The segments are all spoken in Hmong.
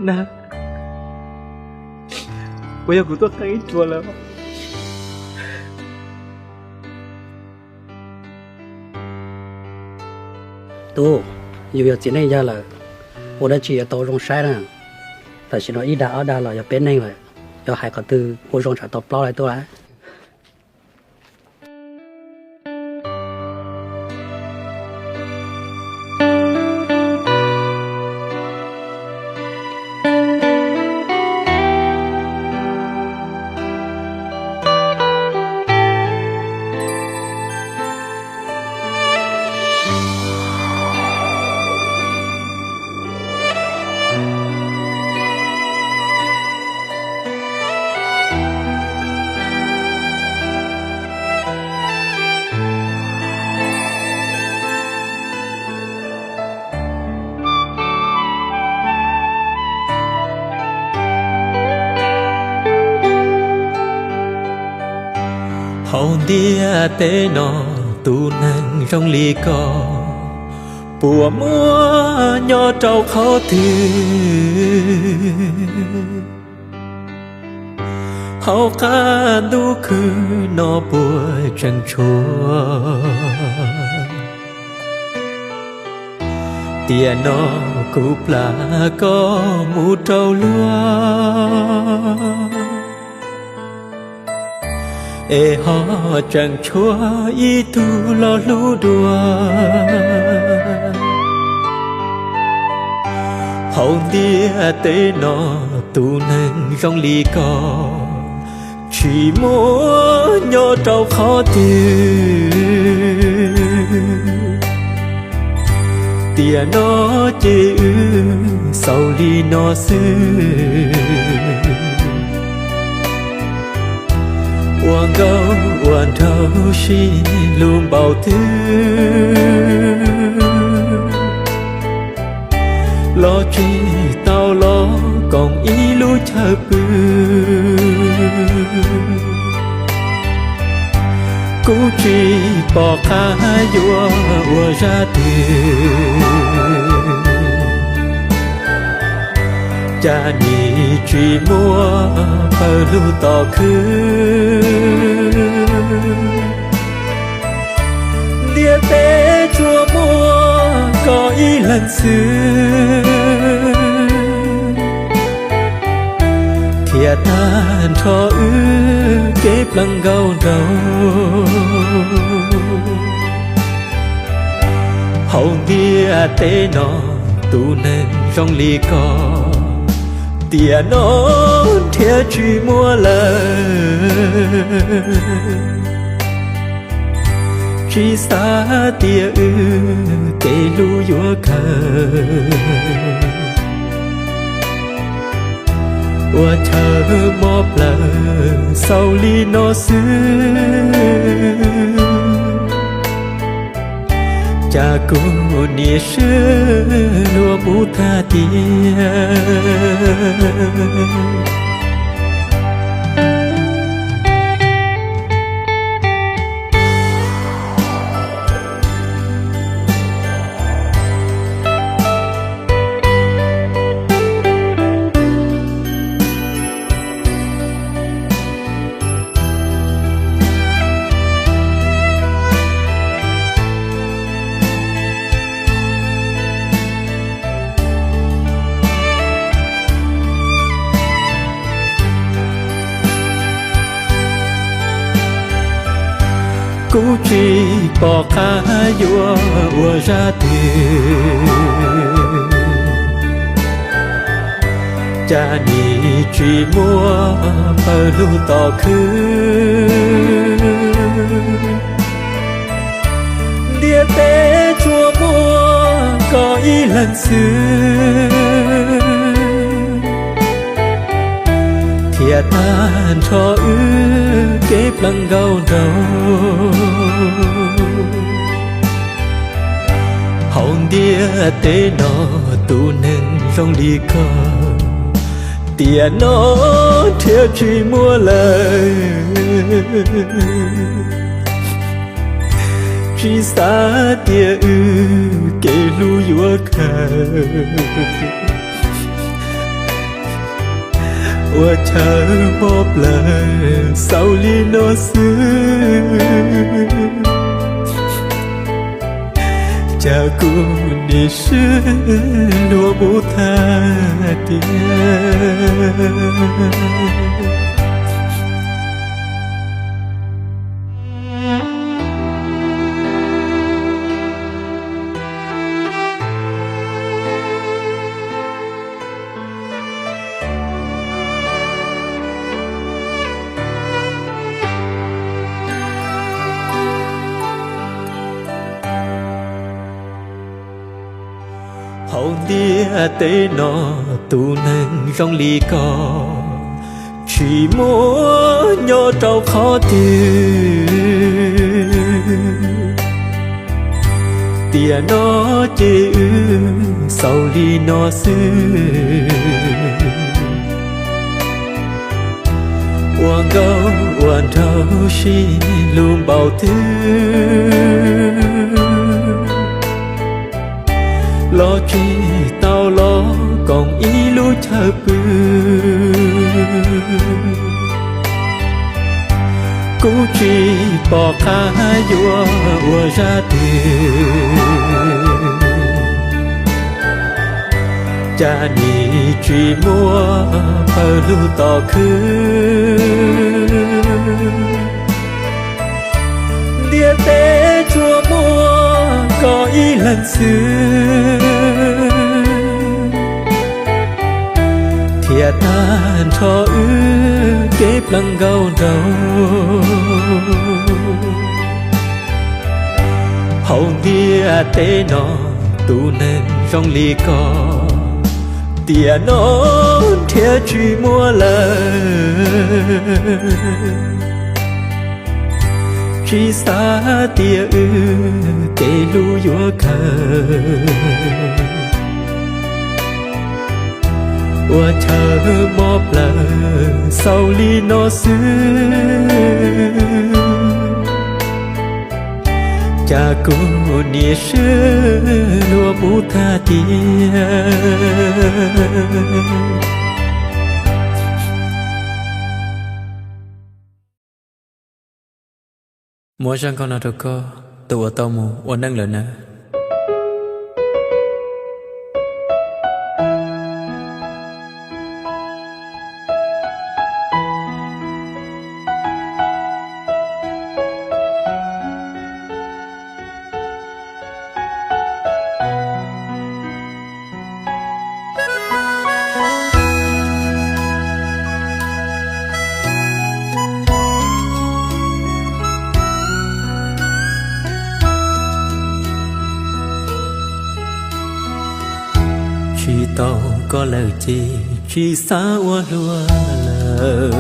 Na, puas yog kuv tuaj qeeb ib ruam lawm? Tub, yus yog txiv neej yawg lawm, ua dab tsi yuav tau zoo saib na. Tam sim no ib dag ob dag los yog peb neeg lawm, yog hais qhov twg ua zoo tsam tau plaub lawv tuaj lawm. Hauv ntiaj teb no tus neeg zoo li koj puas muaj nyob rau qhov twg? Hauv qab ntuj khwb no puas tseem tshuav? Tiam no kuv plam koj mus rau luag, es ho tseem tshuav ib tug los hlub dua. Hauv ntiaj teb no tus neeg zoo li koj tsis muaj nyob rau qhov twg. Tiam no ces wb xaus li no xwb. Ua nkauj ua nraug sib hlub npaum twg los tsis tau los koom ib lub chaw pw. Kuv tsis pom qab yuav ua zaj twg, cas nim tsis muaj pawg lug tom khwb. Ntiaj teb tsuas muaj koj ib leeg xwb, thiaj tag nrho wb kev plees nkauj nraug. Hauv ntiaj teb no tus neeg zoo li koj, tiam no nrhiav tsis muaj lawm. Tsis xav tias wb kev hlub yuav khaws, ua chaw mob plaws xaus li no xwb. Cas kuv niam sib luag mus tag tiag. Kuv tsis pom qab yuav ua zaj twg, cas nim tsis muaj pawg lug tom khwb. Ntiaj teb tsuas muaj koj ib leeg xwb, thiaj tag nrho wb kev plees nkauj nraug. Hauv ntiaj teb no tus neeg zoo li koj, tiam no nrhiav tsis muaj lawm. Tsis xav tias wb kev hlub yuav khaws, Ua chaw mob plawv xaus li no xwb, cas kuv nim swb luag mus tag tiag. Hauv ntiaj teb no tus neeg zoo li koj tsis muaj nyob rau qhov twg. Tiam no ces wb xaus li no xwb, ua nkauj ua nraug sib hlub npaum twg los tsis tau los koom ib lub chaw pw. Kuv tsis pom qab yuav ua zaj twg, cas nim tsis muaj pawg lug tom khwb. Ntiaj teb tsuas muaj koj ib leeg xwb, thiaj tag nrho wb kev plaws nkauj nraug. Hauv ntiaj teb no tus neeg zoo li koj, tiam no nrhiav tsis muaj lawm. Tsis xav tias wb kev hlub yuav kawg, ua chaw mob plawv xaus li no xwb, cas kuv nim swb luag mus tag tiag. Muab zaj nkauj no rau koj, tus uas tau mus ua neej lawm nawb. Tsis tau koj lawm ces tsis xav ua luag lawm.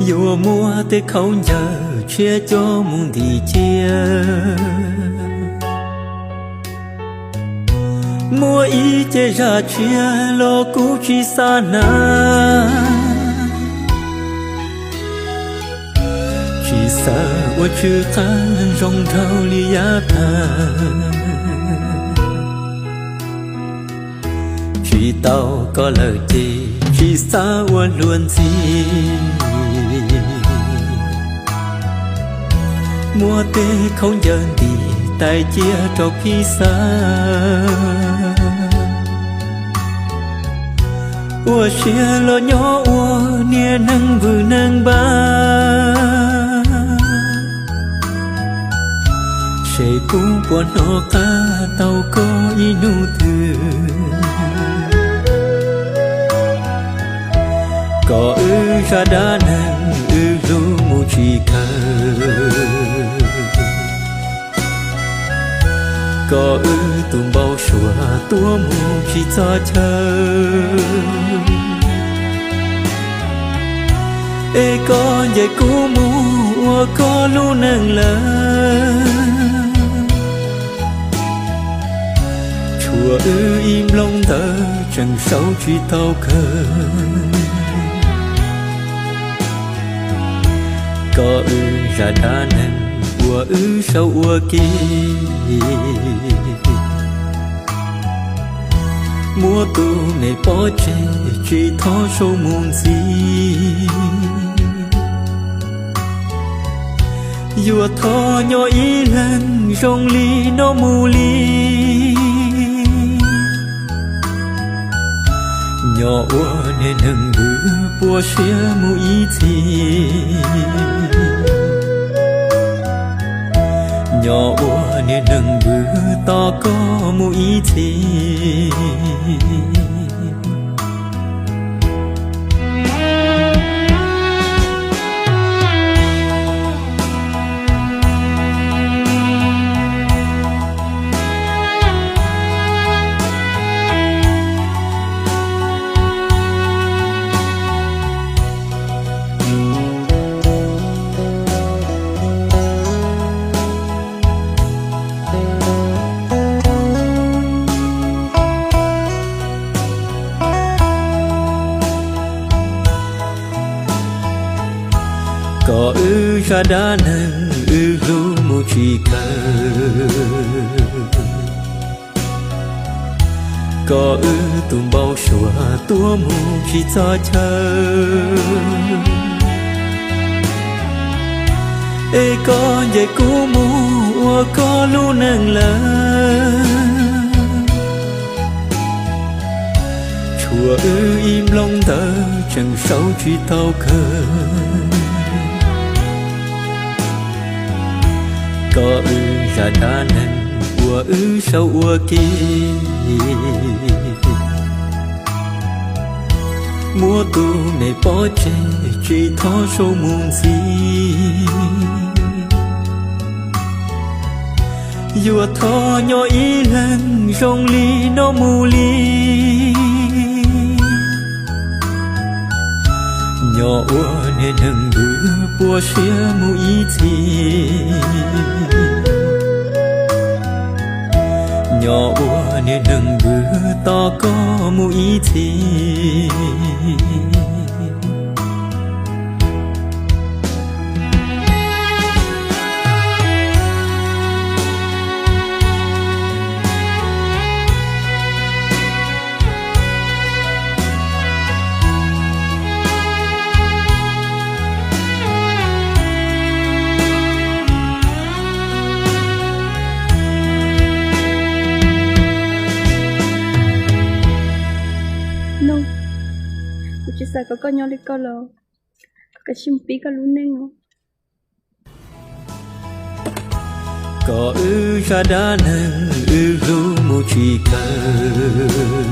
Yuav muab tej khaub ncaws tshiab coj mus ntim cia. Muaj ib ce zaj tshiab los kuv tsis xav hnav. Tsis xav ua tsw qab zoo nraug li yav tag. Tsis tau koj lawm ces tsis xav ua luag ntxhi. Muab tej khaub ncaws ntim tais cia rau phij xav. Ua siab los nyob ua niag neeg vwm neeg npab. Seb puas hnov qab tau koj ib hnub twg. Kom wb zaj dab neeg wb hlub mus tsis kawg. Kom wb tus npau suav tuaj mus tsis txog chaw. Es koj nce kuv mus ua koj lub neej lawm. Tshuav wb ib nplooj ntawv tseem sau tsis tau kawg. Kom wb zaj dab neeg uas wb sau ua ke. Muab tus me pov tseg tsis txhob sau mus ntxiv. Yuav thov nyob ib leeg zoo li no mus li. Nyob ua niag neeg npwv puas siab mus ib txhis. Nyob ua niag neeg npwv tos koj mus ib txhis. Kom wb zaj dab neeg wb hlub mus tsis kawg. Kom wb tus npau suav tuaj mus tsis txog chaw. Es koj nce kuv mus ua koj lub neej lawm. Tshuav wb ib nplooj ntawv tseem sau tsis tau kawg. Kom wb zaj dab neeg uas wb sau ua ke. Muab tus me pov tseg tsis txhob sau mus ntxiv. Yuav thov nyob ib leeg zoo li no mus li. Nyob ua niag neeg npwv puas siab mus ib txhis. Nyob ua niag neeg npwv tos koj mus ib txhis. Nug, kuv tsis xav kom koj nyob li ko lawm, koj kav tsij mus pib koj lub neej os. Kom wb zaj dab neeg wb hlub mus tsis kawg.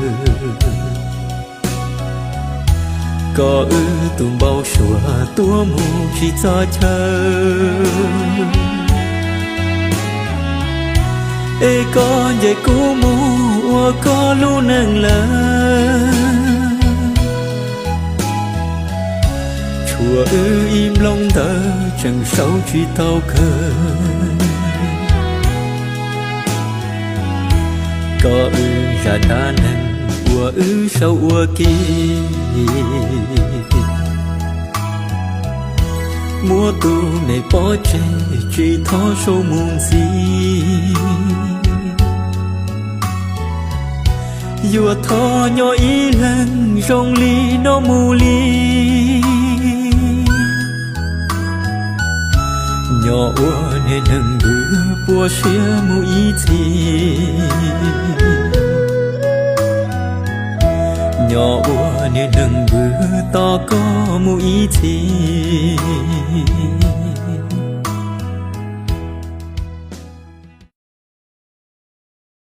Kom wb tus npau suav tuaj mus tsis txog chaw. Es koj nce kuv mus ua koj lub neej lawm. Tshuav wb ib nplooj ntawv tseem sau tsis tau kawg. Kom wb zaj dab neeg uas wb sau ua ke. Muab tus me pov tseg tsis txhob sau mus ntxiv. Yuav thov nyob ib leeg zoo li no mus li. Nyob ua niag neeg npwv puas siab mus ib txhis. Nyob ua niag neeg npwv tos koj mus ib txhis.